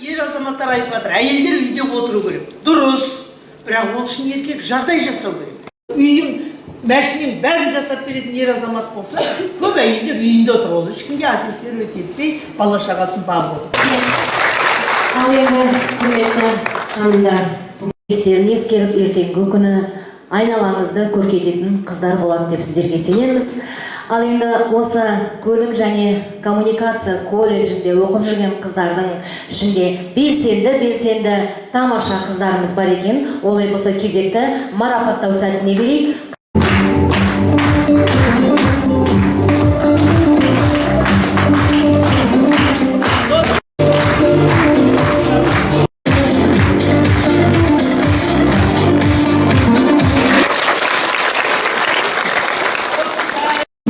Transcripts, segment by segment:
Ер азаматтар айтып жатыр, әйелдер үйде отыру керек. Дұрыс, бірақ ол үшін еркек жағдай жасау керек. Үйің, машинең, бәрін жасап беретін ер азамат болса, көп әйелдер үйінде отыр. Ол ешкімге афишировать етпей, бала шағасын бағып отыр. Ал енді, құрметті ханымдар, естерін ескеріп, ертеңгі күні айналаңызды көркейтетін қыздар болады деп сіздерге сенеміз. Ал енді осы көлік және коммуникация колледжінде оқып жүрген қыздардың ішінде белсенді, белсенді, тамаша қыздарымыз бар екен. Олай болса, кезекті марапаттау сәтіне берейік.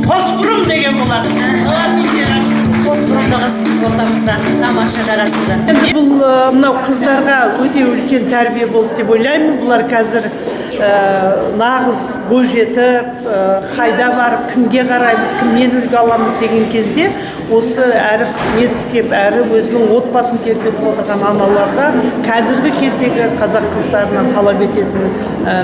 Қосбұрым деген болады. Қос бұрымды қыз ортамызда, тамаша, жарасымды. Бұл мынау қыздарға өте үлкен тәрбие болды деп ойлаймын. Бұлар қазір нағыз бойжетіп, қайда барып, кімге қараймыз, кімнен үлгі аламыз деген кезде, осы әрі қызмет істеп, әрі өзінің отбасын тербетіп отырған аналарға қазіргі кездегі қазақ қыздарынан талап ететін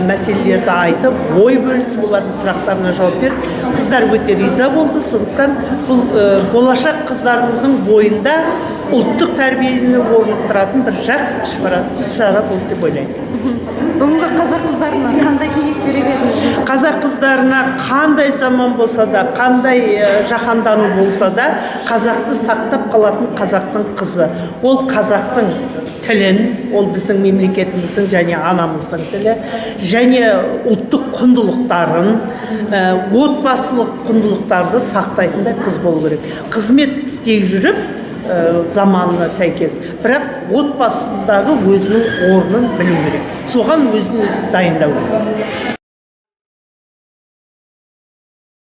мәселелерді айтып, ой бөлісіп, олардың сұрақтарына жауап бердік. Қыздар өте риза болды. Сондықтан бұл болашақ қыздарымыздың бойында ұлттық тәрбиені орнықтыратын бір жақсы іс шара болды деп ойлаймын. Бүгінгі қазақ қыздарына қандай кеңес берер едіңіз? Қазақ қыздарына: қандай заман болса да, қандай жаһандану болса да, қазақты сақтап қалатын қазақтың қызы. Ол қазақтың тілін, ол біздің мемлекетіміздің және анамыздың тілі, және ұлттық құндылықтарын, отбасылық құндылықтарды сақтайтындай қыз болу керек. Қызмет істей жүріп, заманына сәйкес, бірақ отбасындағы өзінің орнын білу керек, соған өзін өзі дайындау керек.